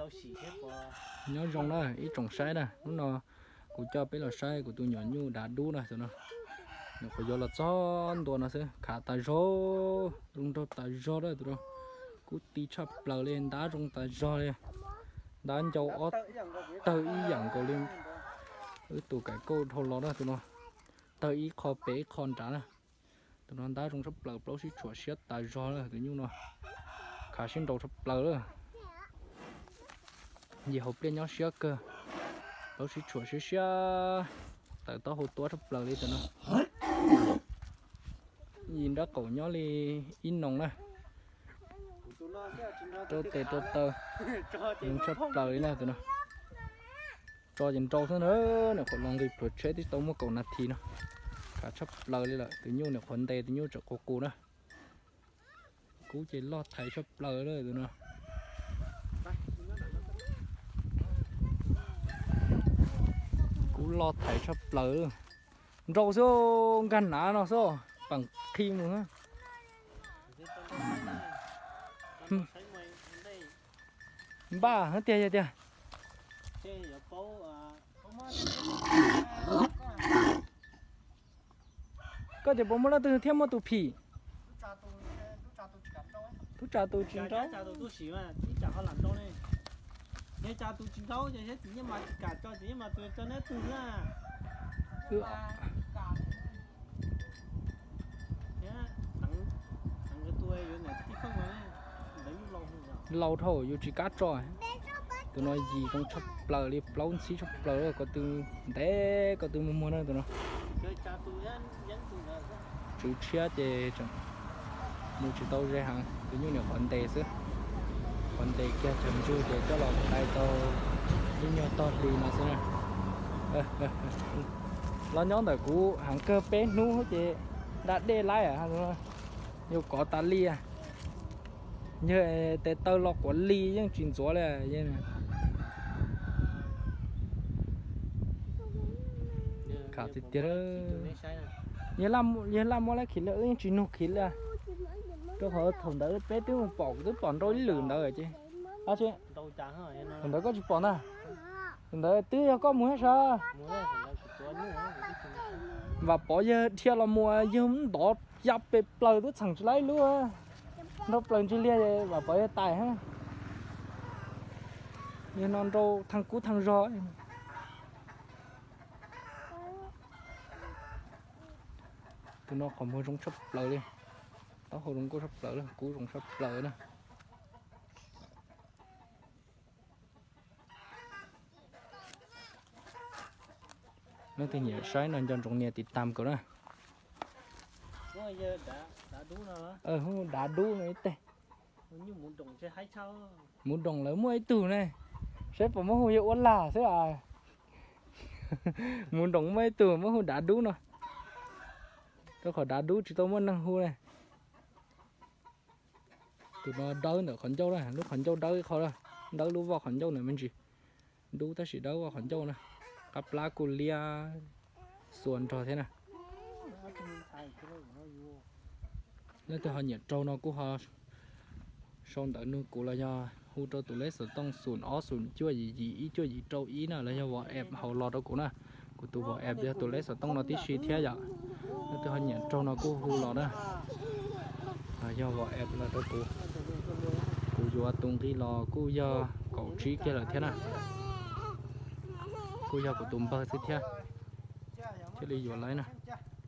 Nyob zoo na ib tsoom saib na, hnub no kuv coj peb los saib kuv tus nyuam nyuj dav dub na tus no. Nyuam qhuav yuav los txog ntua no xwb, khav tas zog, zoo nraug tas zog na tus no. Kub ti tshaj plaws li, ntab zoo tas zog li. Ntab ncau ob tawg ib yam nkaus li wb tus kaim kauj dhau los na tus no. Tawg ib qho pem ib qho nrad na. Tus no ntab zoo tshaj plaws, plaub sib tshuam siab tas zog na tus nyuj no. Khav sib nraus tshaj plaws lawm. Yim hauv pliaj nyob siab kawg, plaub sib tshuam siab siab, tawm taub hau tuab tshaj plaws li tus no. Yim nrab qaum nyob li ib noo na. Rau tes rau taw, zoo tshaj plaws li na tus no. Tso ces nrau xwb na, nyuam qhuav los nqis pluav tsheb twb tsis tau muaj kaum nas this no. Khav tshaj plaws li lawm, tus nyuj nyuam qhuav ntes tus nyuj tseem qus qus na. Kub ces loj thaiv tshaj plaws li tus no. Kub loj thaiv tshaj plaws. Nrau xwb, nkag nav no xwb, peem qhi mus. Npaj hab tiag yog tiag. Koj ces puas muaj leej twg thiab muaj tus phim? Tub tsa tus tsis nrau. Yog tsa tus tsis nrau ces txiv Nyiaj Mas tsis kam tso, txiv Nyiaj Mas tus tso neb tug na. Laus dhau yus tsis kam tso. Tus no yim zoo tshaj plaws li, plaub ntxhib tshaj plaws li, ko tw ntev ko tw muag muag na tus no. Tswv tshiab ces tseem mus tsis tau ze heev, tus nyuj nyuam qhuav ntes xwb. Qhuav ntes kiag tshav ntsug ces coj los dai tau ib nyuag tog hli no xwb na. Los nyob ntawm kuv heev kawg peb hnub ces da dej laib, yuav kov tas li. Yog tes taw los quav li yeej tsis ntxuav li. Khav tiag tiag. Yog laj muab lab khiv li wb yeej tsis nug khiv li. Rau qhov thaum ntawd peb twb mus pom, kuv twb pom nrau ib lwm ntawd ces. Thaum ntawd koj tsis pom ntag. Thaum ntawd twb yog koj mus thiab sav. Vam Pov yawg dhia los mus yawg ntov ya pes plaws twb txheem tsis laib lub. Nrau plaws ntsig liag Vam Pov yawg tais hab. Yawg no nrau thaj kub thaj zog. Tus no qhov muag zoo tshaj plaws li. Taub hau zoo nkauj tshaj plaws li, kub zoo tshaj plaws na. Leej twg nyiam saib no nco ntsoov nias tiv tam kom na. Hu dav dub no ib teg. Muv Doom lawv muaj ib tug ne, saib puas muab hu yog ua lag xwb. Muv Doom muaj ib tug muab hu dav dub no, rau qhov dav dub tsis tau muaj neeg hu ne. Tus no dawb ntawm qhov ncauj na, lub qhov ncauj dawb ib qho, dawb lub voj qhov ncauj ntawd me ntsis. Dub tab sis dawb voj qhov ncauj na. Qab plab kuj liab xuas nrog thiab na. Leej twg ho nyiam raug no kuj ho sau ntawv nug kuv los yog hu rau tus lej xov tooj xoom ob xoom cuaj yim yim ib cuaj yim rau ib na, los yog Whatsapp hauv los rau kuv na. Kuv tus Whatsapp yog tus lej xov tooj no tib si thiab yom. Leej twg ho nyiam raug no kuj hu los na, los yog Whatsapp los rau kuv. Kuv yuav tus nqi los kuj yog kaum tsib kiag lawm thiab na. Kuj yog kuv tus npawg xwb thiab, thiaj li yuav laib na.